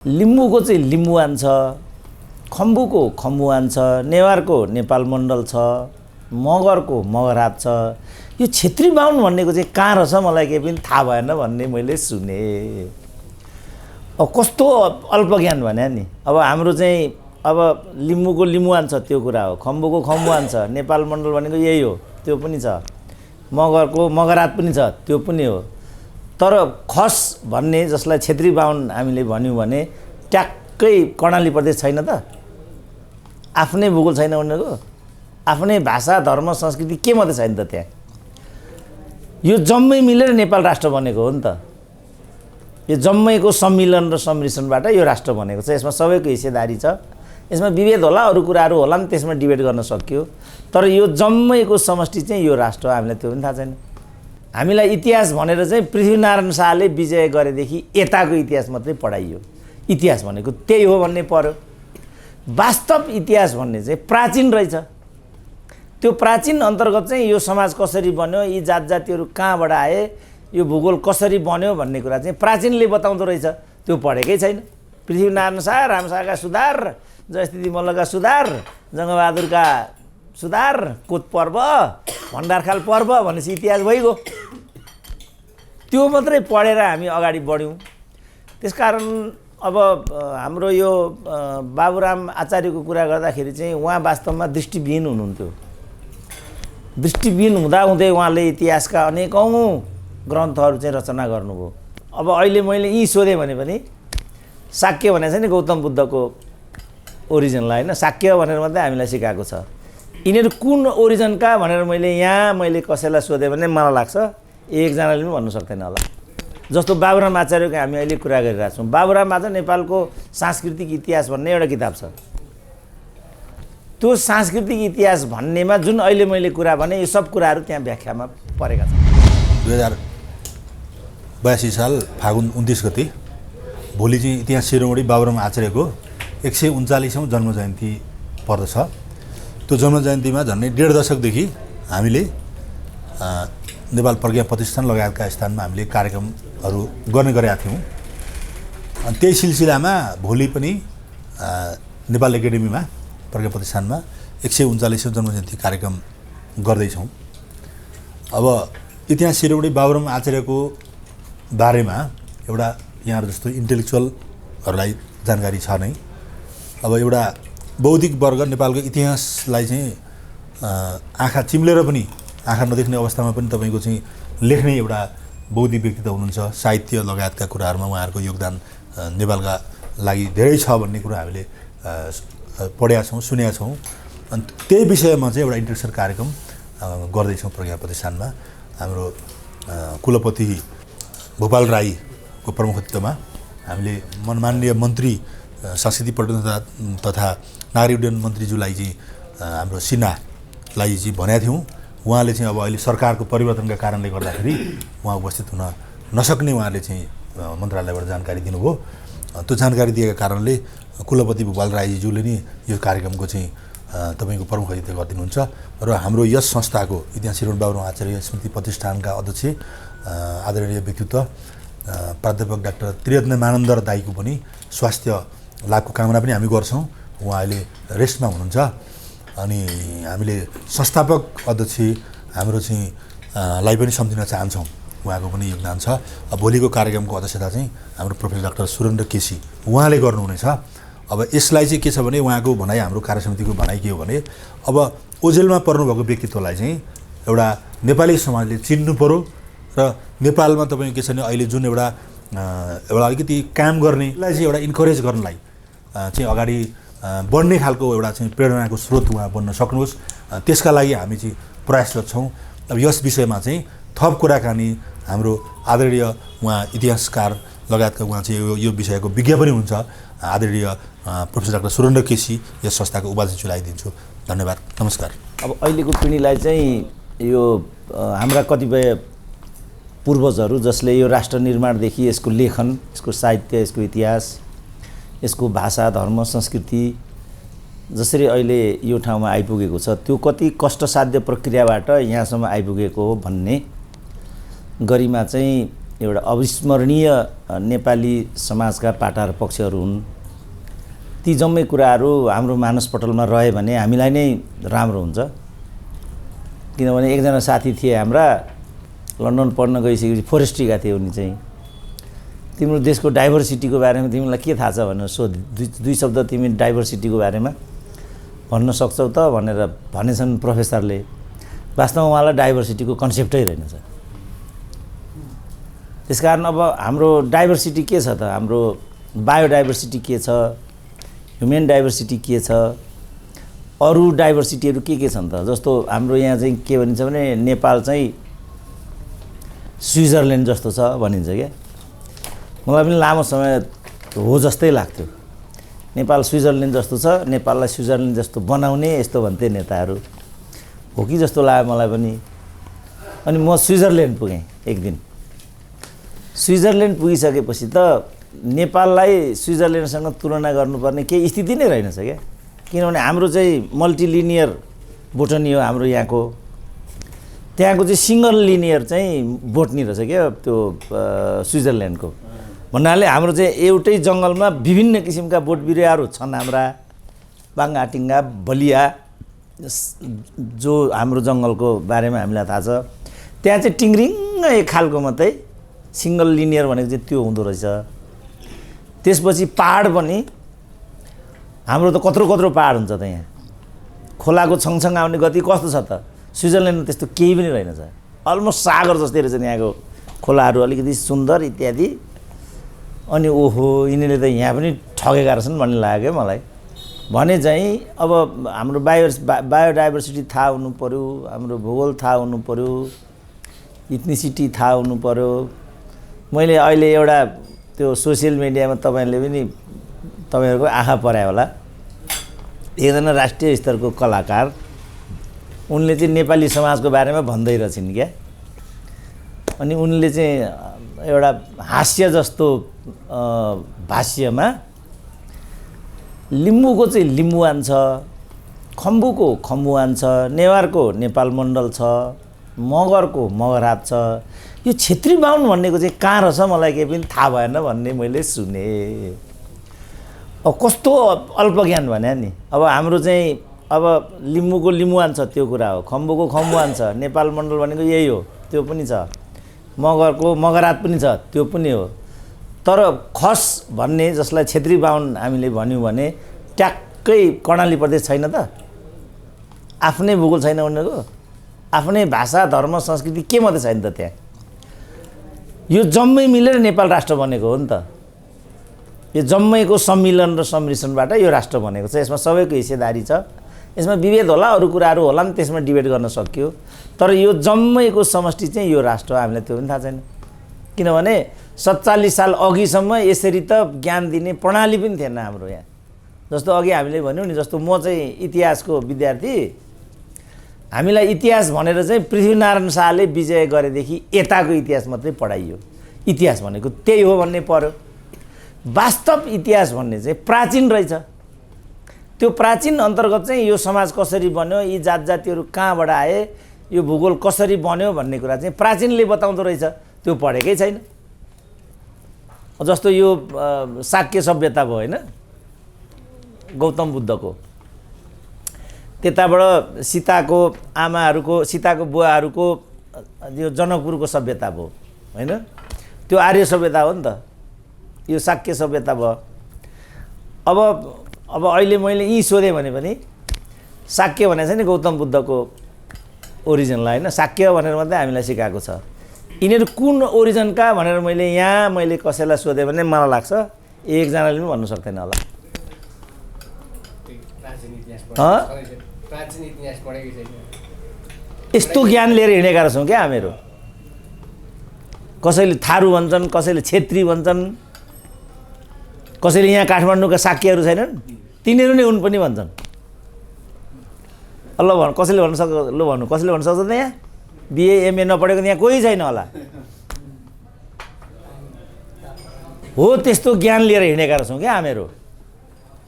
लिम्बूको चाहिँ लिम्बुवान छ, खम्बुको खम्बुवान छ, नेवारको नेपाल मण्डल छ, मगरको मगरहाट छ। यो क्षेत्री बाहुन भन्नेको चाहिँ कहाँ रहेछ मलाई केही पनि थाहा भएन भन्ने मैले सुने। अब कस्तो अल्पज्ञान भने नि। अब हाम्रो चाहिँ अब लिम्बूको लिम्बुवान छ त्यो कुरा हो, खम्बुको खम्बुवान छ, नेपाल मण्डल भनेको यही हो त्यो पनि छ, मगरको मगरहाट पनि छ त्यो पनि हो। तर खस भन्ने जसलाई क्षेत्री बाहुन हामीले भन्यौँ भने ट्याक्कै कर्णाली प्रदेश छैन त, आफ्नै भूगोल छैन उनीहरूको, आफ्नै भाषा धर्म संस्कृति के मात्रै छैन त त्यहाँ। यो जम्मै मिलेर नेपाल राष्ट्र बनेको हो नि त। यो जम्मैको सम्मिलन र सम्मिश्रणबाट यो राष्ट्र बनेको छ। यसमा सबैको हिस्सेदारी छ, यसमा विभेद होला अरू कुराहरू होला नि, त्यसमा डिबेट गर्न सकियो। तर यो जम्मैको समष्टि चाहिँ यो राष्ट्र हो, हामीलाई त्यो पनि थाहा छैन। हामीलाई इतिहास भनेर चाहिँ पृथ्वीनारायण शाहले विजय गरेदेखि यताको इतिहास मात्रै पढाइयो। इतिहास भनेको त्यही हो भन्ने पर्यो। वास्तव इतिहास भन्ने चाहिँ प्राचीन रहेछ। त्यो प्राचीन अन्तर्गत चाहिँ यो समाज कसरी बन्यो, यी जात जातिहरू कहाँबाट आए, यो भूगोल कसरी बन्यो भन्ने कुरा चाहिँ प्राचीनले बताउँदो रहेछ। त्यो पढेकै छैन। पृथ्वीनारायण शाह, रामशाहका सुधार, जयस्थिति मल्लका सुधार, जङ्गबहादुरका सुधार, कोत पर्व, भण्डारखाल पर्व भनेपछि इतिहास भइगयो। त्यो मात्रै पढेर हामी अगाडि बढ्यौँ। त्यसकारण अब हाम्रो यो बाबुराम आचार्यको कुरा गर्दाखेरि चाहिँ उहाँ वास्तवमा दृष्टिविहीन हुनुहुन्थ्यो। दृष्टिविहीन हुँदाहुँदै उहाँले इतिहासका अनेकौँ ग्रन्थहरू चाहिँ रचना गर्नुभयो। अब अहिले मैले यी सोधेँ भने पनि शाक्य भनेको छ नि गौतम बुद्धको ओरिजिनलाई, होइन शाक्य भनेर मात्रै हामीलाई सिकाएको छ। यिनीहरू कुन ओरिजिनका भनेर मैले कसैलाई सोधेँ भने मलाई लाग्छ एकजनाले पनि भन्नु सक्दैन होला। जस्तो बाबुराम आचार्यको हामी अहिले कुरा गरिरहेको छौँ। बाबुराम आचार्य नेपालको सांस्कृतिक इतिहास भन्ने एउटा किताब छ। त्यो सांस्कृतिक इतिहास भन्नेमा जुन अहिले मैले कुरा भने यो सब कुराहरू त्यहाँ व्याख्यामा परेका छन्। 2082 साल फागुन 29 गते भोलि चाहिँ इतिहास शिरोमणि बाबुराम आचार्यको 139औँ जन्म जयन्ती पर्दछ। त्यो जन्म जयन्तीमा झन्डै 1.5 दशकदेखि हामीले नेपाल प्रज्ञा प्रतिष्ठान लगायतका स्थानमा हामीले कार्यक्रमहरू गर्ने गरेका थियौँ। अनि त्यही सिलसिलामा भोलि पनि नेपाल एकाडेमीमा प्रज्ञा प्रतिष्ठानमा 139औँ जन्म जयन्ती कार्यक्रम गर्दैछौँ। अब इतिहास शिरोमणि बाबुराम आचार्यको बारेमा एउटा यहाँहरू जस्तो इन्टेलेक्चुअलहरूलाई जानकारी छ नै। अब एउटा बौद्धिक वर्ग नेपालको इतिहासलाई चाहिँ आँखा चिम्लेर पनि, आँखा नदेख्ने अवस्थामा पनि तपाईँको चाहिँ लेख्ने एउटा बौद्धिक व्यक्तित्व हुनुहुन्छ। साहित्य लगायतका कुराहरूमा उहाँहरूको योगदान नेपालका लागि धेरै छ भन्ने कुरा हामीले पढेका छौँ, सुनेका छौँ। अनि त्यही विषयमा चाहिँ एउटा इन्टेलेक्चुअल कार्यक्रम गर्दैछौँ प्रज्ञा प्रतिष्ठानमा। हाम्रो कुलपति भूपाल राईको प्रमुखत्वमा हामीले माननीय मन्त्री संस्कृति पर्यटन तथा नागरिक उड्डयन मन्त्रीज्यूलाई चाहिँ हाम्रो सिन्हालाई चाहिँ भनेका थियौँ। उहाँले चाहिँ अब अहिले सरकारको परिवर्तनका कारणले गर्दाखेरि उहाँ उपस्थित हुन नसक्ने उहाँले चाहिँ मन्त्रालयबाट जानकारी दिनुभयो। त्यो जानकारी दिएका कारणले कुलपति भूपाल राईज्यूले नै यो कार्यक्रमको चाहिँ तपाईँको प्रमुखत्व गरिदिनुहुन्छ। र हाम्रो यस संस्थाको इतिहास शिरोमणि बाबुराम आचार्य स्मृति प्रतिष्ठानका अध्यक्ष आदरणीय व्यक्तित्व प्राध्यापक डाक्टर त्रिरत्न मानन्दर दाईको पनि स्वास्थ्य लाभको कामना पनि हामी गर्छौँ। उहाँ अहिले रेस्टमा हुनुहुन्छ। अनि हामीले संस्थापक अध्यक्ष हाम्रो चाहिँ लाई पनि सम्झिन चाहन्छौँ। उहाँको पनि योगदान छ। भोलिको कार्यक्रमको अध्यक्षता चाहिँ हाम्रो प्रोफेसर डाक्टर सुरेन्द्र केसी उहाँले गर्नुहुनेछ। अब यसलाई चाहिँ के छ भने उहाँको भनाइ, हाम्रो कार्यसमितिको भनाइ के हो भने अब ओझेलमा पर्नुभएको व्यक्तित्वलाई चाहिँ एउटा नेपाली समाजले चिन्नु पऱ्यो र नेपालमा तपाईँको के छ भने अहिले जुन एउटा अलिकति काम गर्नेलाई चाहिँ एउटा इन्करेज गर्नलाई चाहिँ अगाडि बढ्ने खालको एउटा चाहिँ प्रेरणाको स्रोत उहाँ बन्न सक्नुहोस्, त्यसका लागि हामी चाहिँ प्रयासरत छौँ। अब यस विषयमा चाहिँ थप कुराकानी हाम्रो आदरणीय उहाँ इतिहासकार लगायतका उहाँ चाहिँ यो विषयको विज्ञ पनि हुन्छ आदरणीय प्रोफेसर डाक्टर सुरेन्द्र केसी यस संस्थाको उपाध्यक्षलाई दिन्छु। धन्यवाद, नमस्कार। अब अहिलेको पिँढीलाई चाहिँ यो हाम्रा कतिपय पूर्वजहरू जसले यो राष्ट्र निर्माणदेखि यसको लेखन, यसको साहित्य, यसको इतिहास, यसको भाषा धर्म संस्कृति जसरी अहिले यो ठाउँमा आइपुगेको छ त्यो कति कष्टसाध्य प्रक्रियाबाट यहाँसम्म आइपुगेको हो भन्ने गरिमा चाहिँ एउटा अविस्मरणीय नेपाली समाजका पाटा र पक्षहरू हुन्। ती जम्मै कुराहरू हाम्रो मानसपटलमा रह्यो भने हामीलाई नै राम्रो हुन्छ। किनभने एकजना साथी थिए हाम्रा, लन्डन पढ्न गइसकेपछि फोरेस्ट्रीका थिए। उनी चाहिँ तिम्रो देशको डाइभर्सिटीको बारेमा तिमीलाई के थाहा छ भनेर दुई शब्द तिमी डाइभर्सिटीको बारेमा भन्न सक्छौ त भनेर भनेछन् प्रोफेसरले। वास्तवमा उहाँलाई डाइभर्सिटीको कन्सेप्टै रहेनछ। त्यसकारण अब हाम्रो डाइभर्सिटी के छ त, हाम्रो बायोडाइभर्सिटी के छ, ह्युमन डाइभर्सिटी के छ, अरू डाइभर्सिटीहरू के छन् त। जस्तो हाम्रो यहाँ चाहिँ के भनिन्छ भने नेपाल चाहिँ स्विजरल्यान्ड जस्तो छ भनिन्छ क्या। मलाई पनि लामो समय हो जस्तै लाग्थ्यो। नेपाल स्विजरल्यान्ड जस्तो छ, नेपाललाई स्विजरल्यान्ड जस्तो बनाउने यस्तो भन्थे नेताहरू। हो कि जस्तो लाग्यो मलाई पनि। अनि म स्विजरल्यान्ड पुगेँ एक दिन। स्विजरल्यान्ड पुगिसकेपछि त नेपाललाई स्विजरल्यान्डसँग तुलना गर्नुपर्ने केही स्थिति नै रहेनछ क्या। किनभने हाम्रो चाहिँ मल्टिलिनियर बोटनी हो हाम्रो यहाँको, त्यहाँको चाहिँ सिङ्गल लिनियर चाहिँ बोटनी रहेछ क्या त्यो स्विजरल्यान्डको। भन्नाले हाम्रो चाहिँ एउटै जङ्गलमा विभिन्न किसिमका बोट बिरुवाहरू छन्। हाम्रा बाङ्गाटिङ्गा बलिया जो हाम्रो जङ्गलको बारेमा हामीलाई थाहा छ। त्यहाँ चाहिँ टिङ्रिङ्ग एक खालको मात्रै सिङ्गल लिनियर भनेको चाहिँ त्यो हुँदो रहेछ। त्यसपछि पहाड पनि हाम्रो त कत्रो कत्रो पहाड हुन्छ त। यहाँ खोलाको छङछङ आउने गति कस्तो छ त, स्विजरल्यान्डमा त्यस्तो केही पनि रहेनछ। अलमोस्ट सागर जस्तै रहेछ यहाँको खोलाहरू, अलिकति सुन्दर इत्यादि। अनि ओहो यिनीहरूले त यहाँ पनि ठगेका रहेछन् भन्ने लाग्यो मलाई। भने चाहिँ अब हाम्रो बायोडाइभर्सिटी थाहा हुनु पऱ्यो, हाम्रो भूगोल थाहा हुनु पऱ्यो, इथनिसिटी थाहा हुनु पऱ्यो। मैले अहिले एउटा त्यो सोसियल मिडियामा तपाईँहरूको आँखा परायो होला, एकजना राष्ट्रिय स्तरको कलाकार, उनले चाहिँ नेपाली समाजको बारेमा भन्दै रहेछन् क्या। अनि उनले चाहिँ एउटा हास्य जस्तो भाष्यमा लिम्बूको चाहिँ लिम्बुवान छ, खम्बुको खम्बुवान छ, नेवारको नेपाल मण्डल छ, मगरको मगरहाट छ। यो क्षेत्री बाहुन भन्नेको चाहिँ कहाँ रहेछ मलाई केही पनि थाहा भएन भन्ने मैले सुने। अब कस्तो अल्प ज्ञान भने नि। अब हाम्रो चाहिँ अब लिम्बूको लिम्बुवान छ त्यो कुरा हो, खम्बुको खम्बुवान छ, नेपाल मण्डल भनेको यही हो त्यो पनि छ, मगरको मगरहाट पनि छ त्यो पनि हो। तर खस भन्ने जसलाई क्षेत्री बाहुन हामीले भन्यौँ भने ट्याक्कै कर्णाली प्रदेश छैन त। आफ्नै भूगोल छैन उनीहरूको, आफ्नै भाषा धर्म संस्कृति के मात्रै छैन त त्यहाँ। यो जम्मै मिलेर नेपाल राष्ट्र बनेको हो नि त। यो जम्मैको सम्मिलन र सम्मिश्रणबाट यो राष्ट्र बनेको छ। यसमा सबैको हिस्सेदारी छ। यसमा विभेद होला, अरू कुराहरू होला नि, त्यसमा डिबेट गर्न सकियो। तर यो जम्मैको समष्टि चाहिँ यो राष्ट्र हो। हामीलाई त्यो पनि थाहा छैन। किनभने 47 साल अघिसम्म यसरी त ज्ञान दिने प्रणाली पनि थिएन हाम्रो यहाँ। जस्तो अघि हामीले भन्यौँ नि, जस्तो म चाहिँ इतिहासको विद्यार्थी, हामीलाई इतिहास भनेर चाहिँ पृथ्वीनारायण शाहले विजय गरेदेखि यताको इतिहास मात्रै पढाइयो। इतिहास भनेको त्यही हो भन्ने पर्यो। वास्तव इतिहास भन्ने चाहिँ प्राचीन रहेछ। त्यो प्राचीन अन्तर्गत चाहिँ यो समाज कसरी बन्यो, यी जात जातिहरू कहाँबाट आए, यो भूगोल कसरी बन्यो भन्ने कुरा चाहिँ प्राचीनले बताउँदो रहेछ। त्यो पढेकै छैन। जस्तो यो शाक्य सभ्यता भयो होइन, गौतम बुद्धको। त्यताबाट सीताको आमाहरूको, सीताको बुवाहरूको यो जनकपुरको सभ्यता भयो होइन, त्यो आर्य सभ्यता हो नि त। यो शाक्य सभ्यता भयो। अब अहिले मैले यी सोधेँ भने पनि शाक्य भनेको छ नि गौतम बुद्धको ओरिजिनलाई होइन, शाक्य भनेर मात्रै हामीलाई सिकाएको छ। यिनीहरू कुन ओरिजिनका भनेर मैले कसैलाई सोधेँ भने मलाई लाग्छ एकजनाले पनि भन्नु सक्दैन होला। यस्तो ज्ञान लिएर हिँडेका रहेछौँ क्या हामीहरू। कसैले थारू भन्छन्, कसैले छेत्री भन्छन्, कसैले यहाँ काठमाडौँका शाक्यहरू छैनन् तिनीहरू नै हुन् पनि भन्छन्। ल भन्नु, कसैले भन्नु सक्छ, ल भन्नु, कसैले भन्नु सक्छ त यहाँ बिए एमए नपढेको यहाँ कोही छैन होला। हो त्यस्तो ज्ञान लिएर हिँडेका रहेछौँ क्या हामीहरू।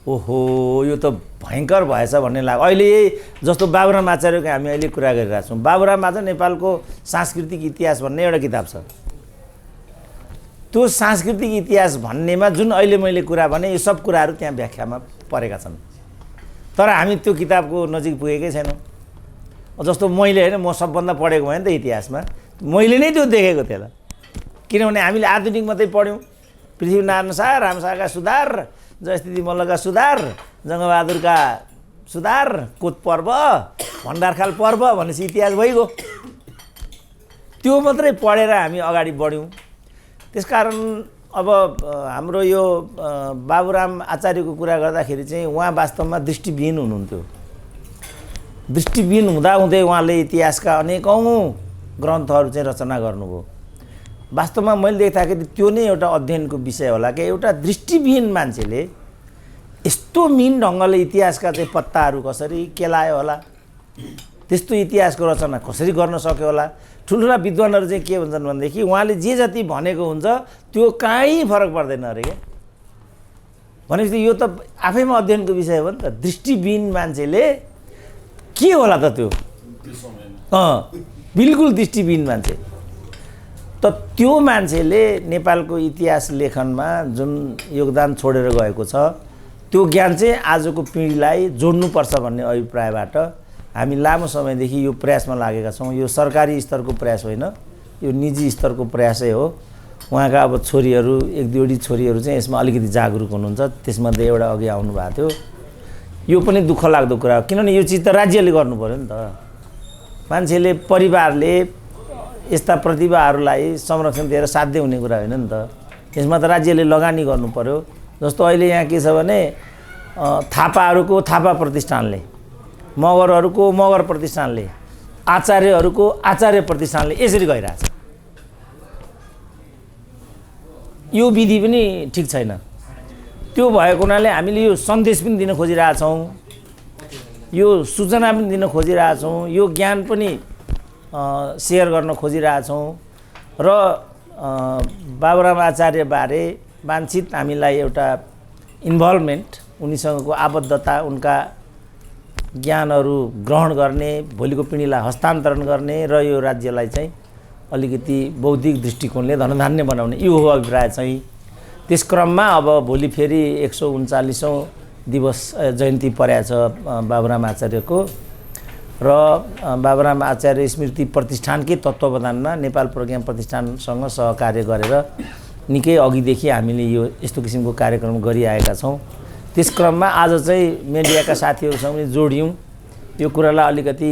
ओहो यो त भयङ्कर भएछ भन्ने लाग्यो। अहिले जस्तो बाबुराम आचार्यको हामी अहिले कुरा गरिरहेको छौँ। बाबुराम आचार्य नेपालको सांस्कृतिक इतिहास भन्ने एउटा किताब छ। त्यो सांस्कृतिक इतिहास भन्नेमा जुन अहिले मैले कुरा भने यो सब कुराहरू त्यहाँ व्याख्यामा परेका छन् तर हामी त्यो किताबको नजिक पुगेकै छैनौँ जस्तो मैले होइन म सबभन्दा पढेको भएँ नि त इतिहासमा मैले नै त्यो देखेको थिएँ त किनभने हामीले आधुनिक मात्रै पढ्यौँ पृथ्वीनारायण शाह रामशाहका सुधार जयस्थिति मल्लका सुधार जङ्गबहादुरका सुधार कोत पर्व भण्डारखाल पर्व भनेपछि इतिहास भइगयो त्यो मात्रै पढेर हामी अगाडि बढ्यौँ त्यसकारण अब हाम्रो यो बाबुराम आचार्यको कुरा गर्दाखेरि चाहिँ उहाँ वास्तवमा दृष्टिविहीन हुनुहुन्थ्यो दृष्टिविहीन हुँदाहुँदै उहाँले इतिहासका अनेकौँ ग्रन्थहरू चाहिँ रचना गर्नुभयो वास्तवमा मैले देख्दाखेरि त्यो नै एउटा अध्ययनको विषय होला कि एउटा दृष्टिविहीन मान्छेले यस्तो मिहिन ढङ्गले इतिहासका चाहिँ पत्ताहरू कसरी केलायो होला त्यस्तो इतिहासको रचना कसरी गर्न सक्यो होला ठुल्ठुला विद्वानहरू चाहिँ के भन्छन् भनेदेखि उहाँले जे जति भनेको हुन्छ त्यो कहीँ फरक पर्दैन अरे क्या भनेपछि यो त आफैमा अध्ययनको विषय हो नि त दृष्टिविहीन मान्छेले के होला त त्यो बिल्कुल दृष्टिविहीन मान्छे त त्यो मान्छेले नेपालको इतिहास लेखनमा जुन योगदान छोडेर गएको छ त्यो ज्ञान चाहिँ आजको पिँढीलाई जोड्नुपर्छ भन्ने अभिप्रायबाट हामी लामो समयदेखि यो प्रयासमा लागेका छौँ यो सरकारी स्तरको प्रयास होइन यो निजी स्तरको प्रयासै हो उहाँका अब छोरीहरू एक दुईवटी छोरीहरू चाहिँ यसमा अलिकति जागरुक हुनुहुन्छ त्यसमध्ये एउटा अघि आउनु भएको थियो यो पनि दुःख लाग्दो कुरा हो किनभने यो चिज त राज्यले गर्नु पर्यो नि त मान्छेले परिवारले यस्ता प्रतिभाहरूलाई संरक्षण दिएर साध्य हुने कुरा होइन नि त यसमा त राज्यले लगानी गर्नु पर्यो जस्तो अहिले यहाँ के छ भने थापाहरूको थापा प्रतिष्ठानले मगरहरूको मगर प्रतिष्ठानले आचार्यहरूको आचार्य प्रतिष्ठानले यसरी गइरहेछ यो विधि पनि ठिक छैन त्यो भएको हुनाले हामीले यो सन्देश पनि दिन खोजिरहेछौँ यो सूचना पनि दिन खोजिरहेछौँ यो ज्ञान पनि सेयर गर्न खोजिरहेछौँ र बाबुराम आचार्यबारे वाञ्छित हामीलाई एउटा इन्भल्भमेन्ट उनीसँगको आबद्धता उनका ज्ञानहरू ग्रहण गर्ने भोलिको पिँढीलाई हस्तान्तरण गर्ने र यो राज्यलाई चाहिँ अलिकति बौद्धिक दृष्टिकोणले धनधान्य बनाउने यो हो अभिप्राय चाहिँ त्यस क्रममा अब भोलि फेरि 139औं दिवस जयन्ती परेको छ बाबुराम आचार्यको र बाबुराम आचार्य स्मृति प्रतिष्ठानकै तत्त्वावधानमा नेपाल प्रज्ञा प्रतिष्ठानसँग सहकार्य गरेर निकै अघिदेखि हामीले यो यस्तो किसिमको कार्यक्रम गरिआएका छौँ त्यस क्रममा आज चाहिँ मिडियाका साथीहरूसँग पनि जोडियौँ यो कुरालाई अलिकति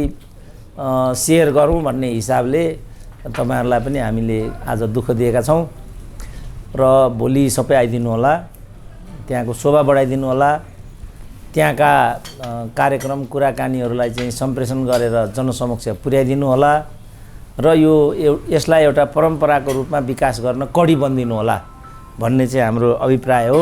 सेयर गरौँ भन्ने हिसाबले तपाईहरुलाई पनि हामीले आज दुःख दिएका छौँ र भोलि सबै आइदिनु होला त्यहाँको शोभा बढाइदिनु होला त्यहाँका कार्यक्रम कुराकानीहरूलाई चाहिँ सम्प्रेषण गरेर जनसमक्ष पुर्याइदिनु होला र यो यसलाई एउटा परम्पराको रूपमा विकास गर्न कडी बन्दिनु होला भन्ने चाहिँ हाम्रो अभिप्राय हो।